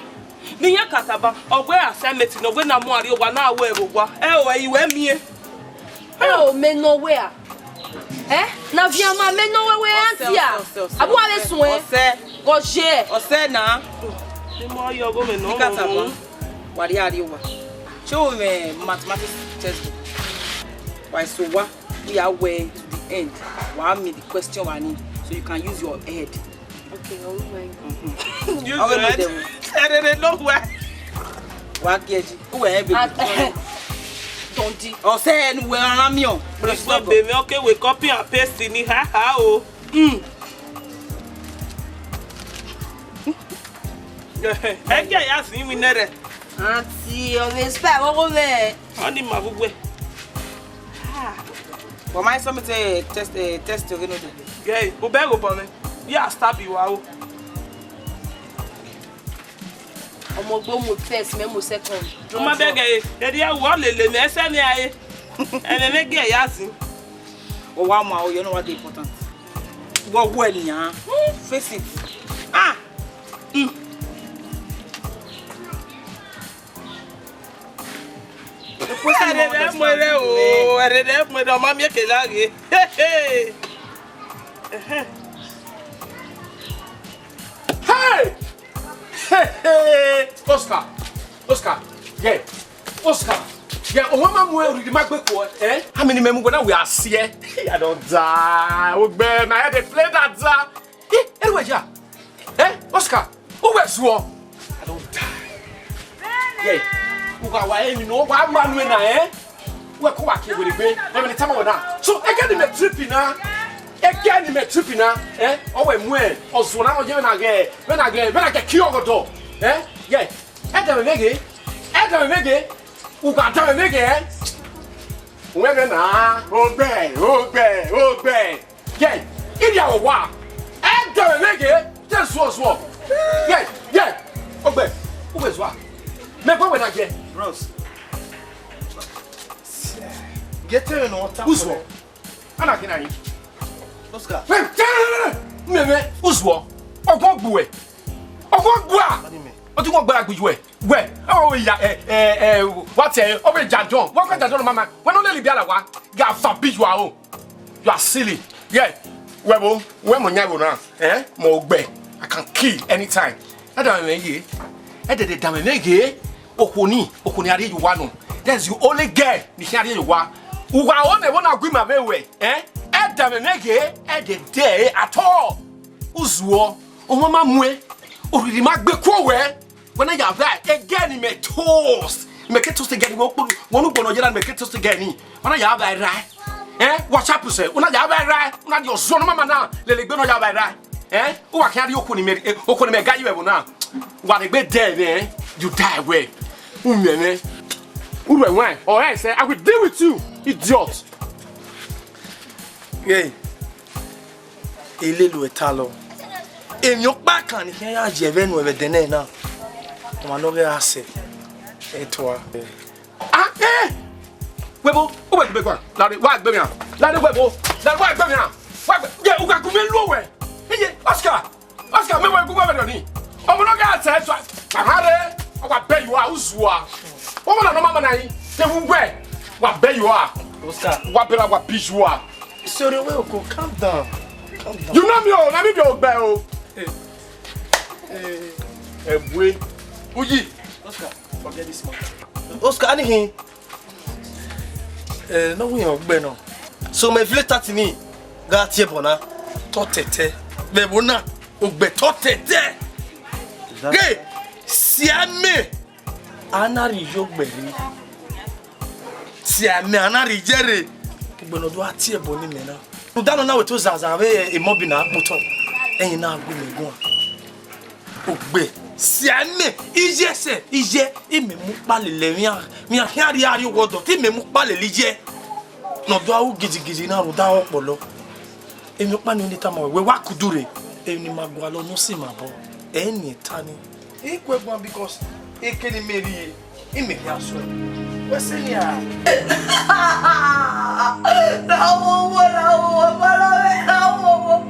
Ne iran ka tama, ọ wẹ assignment ne ọ wẹ na mu arriọ owa na wẹ vbe owa. Ẹ o, ẹ i wẹ miẹn. Ẹ o, mẹ nọ wẹ a? Ẹ? Na vian ma mẹ nọ wẹ wẹ auntie a? Ọsẹ, ọsẹ, ọsẹ, ọsẹ. Abu wa vbe suẹn. Ọsẹ. Gọ ye. Ọsẹ na. Ne ma ye ọgọ mẹ nọ. Ni ka tama. Wa rhie arriọ owa. Ṣé o mwẹ mathematics textbook? Wa eso wa. We are well to the end. Wa mi the question wa ni, so you can use your head. Okay, oh my God. Use your head. Ẹrẹrẹ lọ wẹ. Wa gie ji. Uwẹ ẹ be. Don't di. Ọsẹ ẹnu wẹ ara mi o. Ìgbọ́ bèmí ọkẹ wẹ copy and paste ni, ha ha o. Mm. Ẹ jẹ́ ìyá sí mi nẹ́rẹ̀. Auntie, ọ vbe spy vbe ọgho mwẹ. Ọ ni ma vbe uwẹ. But ma submit test, eh, test ọghe nọ dẹ. Gẹ, u bẹ ghe obọ mwẹ. Ya stab you aro. Ọmọ gbe mu first, mẹ mu second. U ma bẹghe ẹre, ẹre a wọ lele mẹ ẹsẹ ni a re. Ẹmwẹ mwẹ gie ya zin. Ọ wa mu aro, you know what dey important. Wọ wẹ nian. Face it. Ah. Mm. Ẹrẹrẹ mu ẹre o, ẹrẹrẹ mu ẹre, ọ ma miẹn kele a ghe. Hey, hey. Ẹhẹn. Hey! Hey, hey! Oscar! Oscar! Yeah! Oscar! Yeah, ọmwa ma mu ẹre, orhirhi ma gbe khuẹ, eh? How many men wẹ na we are see? I don die. Ogbẹ, my head dey play that, uh, Eh, ẹrẹ wẹ ya? Eh, Oscar, uwẹ zuọ? I don die. Yeah, u gha wa emwi ne wa ma nuẹn na, eh? Wẹ ko wa ke were gbe, emwi ne tama wẹ na. So, ẹghẹ ne mẹ trip na, ẹghẹ ne mẹ trip na, eh? Ọ wẹ muẹn, ọ zuọ na, ọ ye vbe na ghẹ, vbe na ghẹ, vbe na ghẹ ki ọgọdọ, eh? Yeah, ẹ da mwẹ vbe ghe, ẹ da mwẹ vbe ghe, u gha da mwẹ vbe ghe, eh? Uwẹ vbe na, ogbẹ, ogbẹ, ogbẹ. Ye, ivbi aro wa. Ẹ da mwẹ vbe ghe, te zuọ zuọ. Ye, ye, ogbẹ, uwẹ zua. Mẹ gbe wẹ na ye. Bros. Get him in water. Uzuọ. Ana kina yi. Oscar. Wẹ, mẹ mẹ, uzuọ. Ọgbọn gbuẹ. Ọgbọn gbua. Ọ di mẹ. Ọ di wọn gbara gbuẹ. Wẹ, ọ ya, ẹ, ẹ, ẹ, wa tẹ, ọ vbe ja John. Wa kọ ja John mama. Wẹ no lele ibiala wa. Ga fa bi you are o. You are silly. Yeah. Wẹ bo, wẹ mo nya wo na. Eh? Mo gbẹ. I can kill anytime. That time me ye. Ẹdẹdẹ danmwẹ mwẹ ghe, okhuo ni, okhuo ni a rhie ye uwa nọ. That's the only girl ni khian rhie ye uwa. Uwa ho ne ẹvbo na gu ima vbe ruẹ, eh? Ẹ danmwẹ mwẹ ghe, ẹdẹdẹ at all. Uzuọ, ọmwa ma muẹn, orhirhi ma gbe kuo wẹ. Wẹ na ya vba ẹgẹ ni mẹ toast. Mẹ ke toast ẹgẹ ni wẹ okpuru, wẹ ọnu gbọnọ yera mẹ ke toast ẹgẹ ni. Wẹ na ya vba ra. Eh, WhatsApp sẹ, wẹ na ya vba ra. Wẹ na di ọzọ ne mama na, lele egbe ne ọ ya vba ra. Eh, u wa khian rhie okhuo ni mẹ, eh, okhuo ni mẹ ga yi vbe ẹvbo na. Wa regbe dẹ mwẹ, eh, you die well. U mẹ mwẹ. U ruẹ wan, or else, eh, I will deal with you, idiot. Hey, elelu ẹta lọ. Emwi ọkpa kan ni khian ya ye ẹvbo unu vbe ẹdẹnẹrẹ na. Ọmwa ne ọ ghe ra sẹ, ẹ tua. Ah, eh! Webo, u wẹ gbe guan. Lare, wa gbe mia. Lare webo. Lare wa gbe mia. Wa gbe. Ye, u ka gu mẹ lu wẹ. Iye, Oscar. Oscar, mẹ wẹ gu wẹ vbe ni. Ọmọ nọ ga sẹ sọ. Amare, wa bẹ you are, uzua. Ọmọ na nọ mama na yi. Te wu wẹ. Wa bẹ you are. Oscar. Wa bẹ ra wa bi you are. Sorry, we go calm down. Calm down. You know me o, na me be ogbẹ o. Eh, eh. Ebue. Uyi. Oscar, forget this matter. Oscar, anything? Eh, no, we are ogbẹ nọ. So my village thirty ni ga tie ẹbọ na. Tọ tẹtẹ. Vbe ẹvbo na, ogbẹ tọ tẹtẹ. Ghe, si amẹ. A na rhie iye ogbẹ rre. Si amẹ, a na rhie iye rre. Ogbẹ ne ọ do a tie ẹbọ ne imẹ na. Rhunmwuda nọ na wẹ to zazan vbe emọbi na kpotọ. Ẹyin na gu mẹ guan. Ogbẹ, si amẹ, iye sẹ, iye, imẹ mu kpalele emwi a, emwi a khian rhie a rhie owa ọdọ, te imẹ mu kpalele iye. Ne ọ do a ru gidigidi na rhunmwuda ọkpọlọ. Emwi ọkpa ni ne tama wẹ, wẹ wa kudu rre, emwi ne ima gualọ ne ọ si ima obọ, ẹ i ni ta ni. I ku ẹguan because eke ne imẹ rhie, imẹ khian sọe. Wẹ sẹ nia? Ra wo wo, ra wo wo, ọmọ rẹ ra wo wo.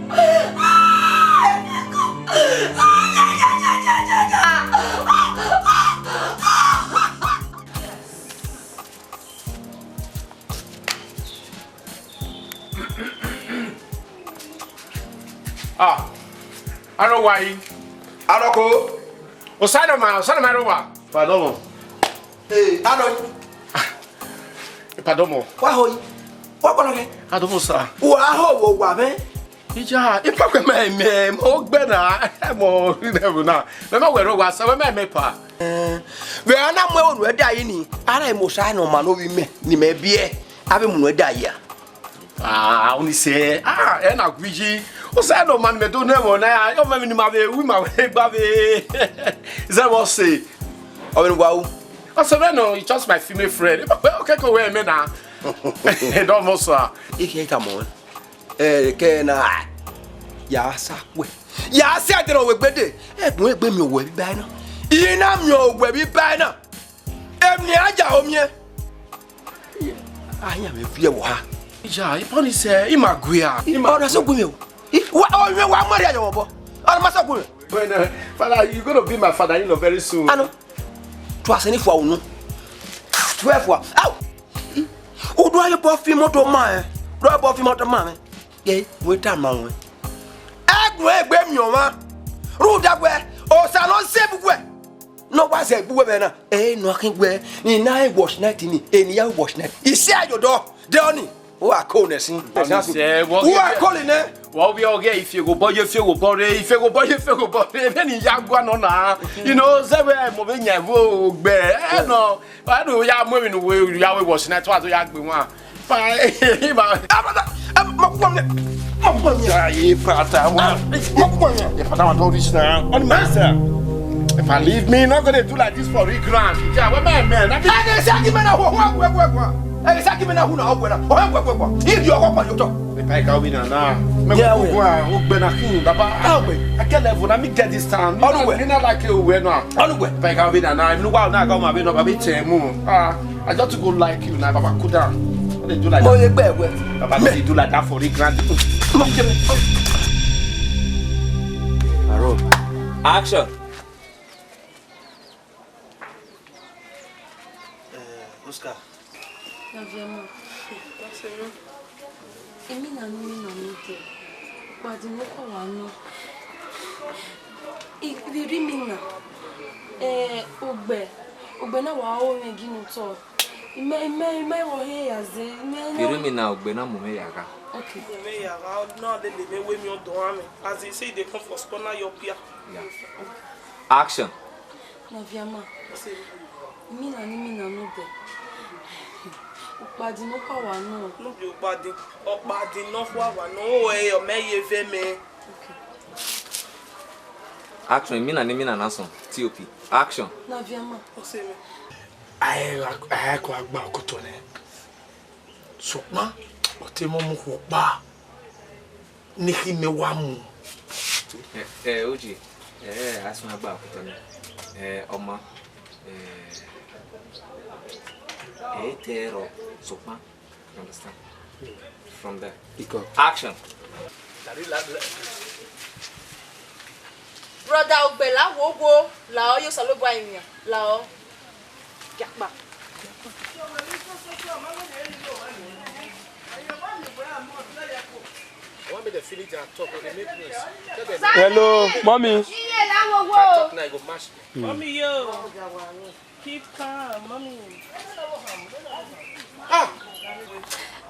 Ah, aro wa yi. Arọko. Osanoma, Osanoma aro wa. Pardon. Eh, aro. Pardon mo. Wa ho yi. Wa kpọlọ kẹ. Pardon mo, sir. Wa ho wo wa mẹ. Ija, ipa kwe mẹ mẹ mo gbẹ na, mo ri nẹ ro na. Mẹ ma wẹ ro wa sa, mẹ mẹ pa. Eh, vbe a na mu ẹvbo nuẹ da yi ni, a na mu Osanoma ne ovbi mẹ, ne imẹ biẹ, a vbe mu nuẹ da yi a. Ah, oni sẹ, ah, ẹ na gu iyi. Osanoma ne mẹ do nẹ vbọ na, ọ mẹ ni ma vbe ru ma vbe gba vbe. Zẹ vbọ sẹ. Ọ vbe ne wa ru. Ọsẹ mwẹ nọ, it's just my female friend. Ipa kwe, okay, ko wẹ mẹ na. Don't mo sa. Ike ka mo. Eh, ke na. Ya sa kue. Ya sa de ro we gbede. Egbun egbe mi owẹ bi ba na. I na mi owẹ bi ba na. Emwi ne a ya ho miẹn. A yan mẹ viẹ vbe oha. Ija, ipa ni sẹ, ima gu a. Ọ na sẹ gu mwẹ o. I, wa, ọ, wa, wa ma rhie ayọ vbọ. Ọ na ma sẹ gu mwẹ. When, uh, Father, you gonna be my father-in-law very soon. Ano. Tu asẹ ni fua unu. Tu ẹ fua. Au! U do a ye obọ fi imoto ma ẹ. U do a ye obọ fi imoto ma mwẹ. Ye, wẹ tama ruẹ. Ẹgbẹe egbe miẹn ọmwa. Rhunmwuda wẹ, Osa ne ọ zẹ bu wẹ. Ne ọ wa zẹ bu wẹ vbe na. Ẹ, ne ọ khin wẹ, ne I na wash night ni, eni ya wash night. I si ayo dọ, de ọni. U wa ko nẹ sin. Ọni sẹ, wọ U wa gẹ ko le nẹ. Wọ vbe ọghe ifiegho bọ ye ifiegho bọ rre, ifiegho bọ ye ifiegho bọ rre, vbene I ya gua nọ na. You know, zẹ vbe mo vbe yan vbe ogbẹ. Ẹ nọ, wa do ya mu emwi ne uwe ya we wash night, wa do ya gbe wan. Fa, ma. Ah, brother, eh, ma kukọ mẹ. Ma kukọ mẹ. Ya ye fata wa. Ma kukọ mẹ. Ye fata wa don reach now. On my sir. If I leave me, not gonna do like this for real ground. Yeah, what man, man? I mean, ẹ ghi sa gi mẹ na hu, hu, hu, hu, hu. Ẹ ghi sa gi mẹ na hu na, hu, hu, hu, hu. If you are, hu, hu, hu. Mẹ pa ka wi na na. Mẹ Yeah, ku we. Wa, u gbe na khin, baba. Ah, we. I get level, na me get this town. Ọnu wẹ. Mi na like you, we na. Ọnu wẹ. Pa ka wi na na. Mi wa na ga ma be no, baba, tell mu. Ah, I just go like you now, baba, cool down. What they do like Mo that? Ye gbẹ wẹ. Baba, they do like that for the grand. Aro. Action. Eh, Oscar. Aviẹmọ, imina ne u mina mwẹ dẹ, ukpadi ne u kọ wa nọ. I, I rhie imina. Eh, Ogbẹ, Ogbẹ na wa ru mwẹ gin otọ. Imẹ, imẹ, imẹ vbe ọ he ya zẹ, imẹ na. Erriọ emwi na Ogbẹ na mu mwẹ ya gha. Okay. Mu mwẹ ya gha, ọ na lele mwẹ wẹ emwi ọdọ mwẹ. As they say, they come for school, now you're here. Yeah. Action. Naviama. Imina ni imina nọ bẹ. Ukpadi ne ọ kha wa nọ. No be ukpadi, ọkpadi ne ọ kha wa nọ, o ẹ, ọ mẹ ye vẹ mẹ. Okay. Action, imina ni imina na sọn, T O P. Action. Naviama. Ọ sẹ mẹ. A i ra, a i ra ko gba okotọ nẹ. Sokpan, ọ te mọ mu okhuo ọkpa ne ikhi mẹ wa mu. Ẹ, ẹ, Oji, ẹ, a suẹn gba okotọ nẹ. Ẹ, ọma, ẹ, ẹ i te rọ, sokpan. You understand? From there. Pick up. Action. Brother Ogbẹ, la wo wo, la ọ, yo Osanobua rinmwian, la ọ. Giakpa. I want make dem finish their talk, they make noise. Tell them. Hello, mommy. If I talk now, e go match them. Mommy, yo. Keep calm, mommy. Ah!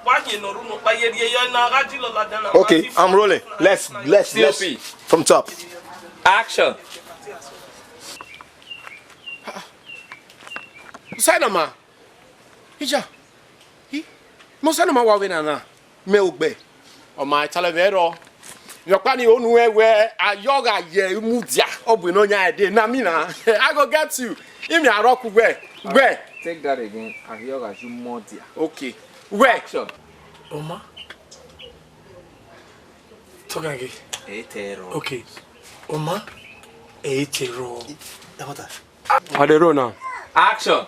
Wa ye no ru no pa ye ye yo na ga ji lo la dana. Okay, I'm rolling. Let's, let's, let's. T O P. From top. Action. Usanoma. Ija. Hi. Mo Usanoma wa vbe na na. Mẹ Ogbẹ, ọ ma talẹ mwẹ rrọọ. Vbe ọkpa ni, unu ẹn wẹ, a yọ gha ye Umudia, ọ bu ne ọ yan ẹdẹ, na mi na. I go get you. Imi arọ ku wẹ, wẹ. Take that again. A yọ gha ye Umudia. Okay. Wẹ. Action. Oma. Talk again. E te rrọọ. Okay. Oma. E te rrọọ. Dakota. I dey roll now. Action.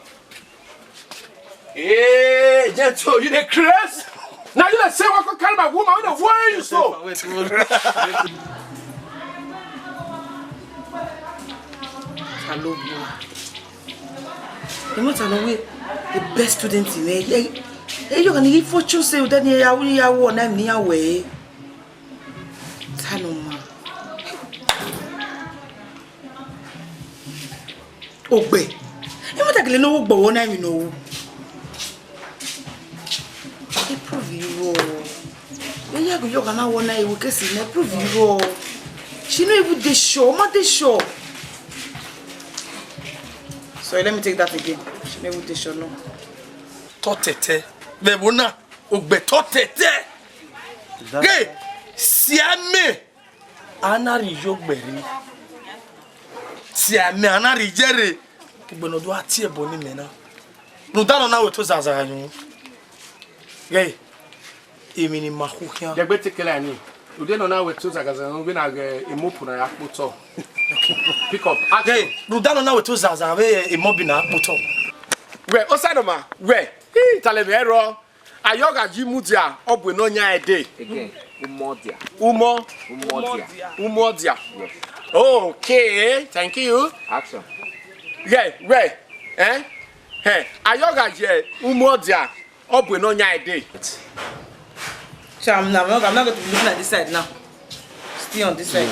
Hey, gentle, you dey craze? Now you dey say what can carry my woman, we dey worry you so. Hello, boy. You must know we the best student in there. Hey, you can even fortune say that you are, you are one, I'm near way. Usanoma. Ogbẹ. Ẹ ma ta gele ne ọ wu gbọghọ na emwi ne ọ wu. E prove you wrong. Vbe ya gu yọ gha na wọ na ewu kesi ne, e prove you wrong. She no even dey sure, ọ ma dey sure. Sorry, let me take that again. She no even dey sure, no. Tọtẹtẹ. Vbe ẹvbo na, Ogbẹ tọtẹtẹ. Ghe, siamẹ. A na rhie iye Ogbẹ rre. Siamẹ, a na rhie iye rre. Ugbẹn ne ọ do gha tie ẹbọ ne imẹ na. Rhunmwuda ne ọ na wẹ to zazara yọ. Ghẹ, emwi ne ima khu khian. Dẹgbe te kẹla ni. Rhunmwuda ne ọ na wẹ to zazara yọ, vbene a ghe emopu na ya kpotọ. Pick up. Ghẹ, rhunmwuda ne ọ na wẹ to zazara vbe emobi na kpotọ. Wẹ, Osanoma, wẹ. Ih, talẹ mwẹ rrọọ. A yọ gha ye Umudia, ọ bu ne ọ yan ẹdẹ. Again, Umudia. Umọ. Umudia. Umudia. Yes. Okay, thank you. Action. Yeah, wẹ, eh? Hey, a yọ gha ye Umudia, ọ bu ne ọ yan ẹdẹ. So I'm now, I'm not going to be looking at this side now. Stay on this side.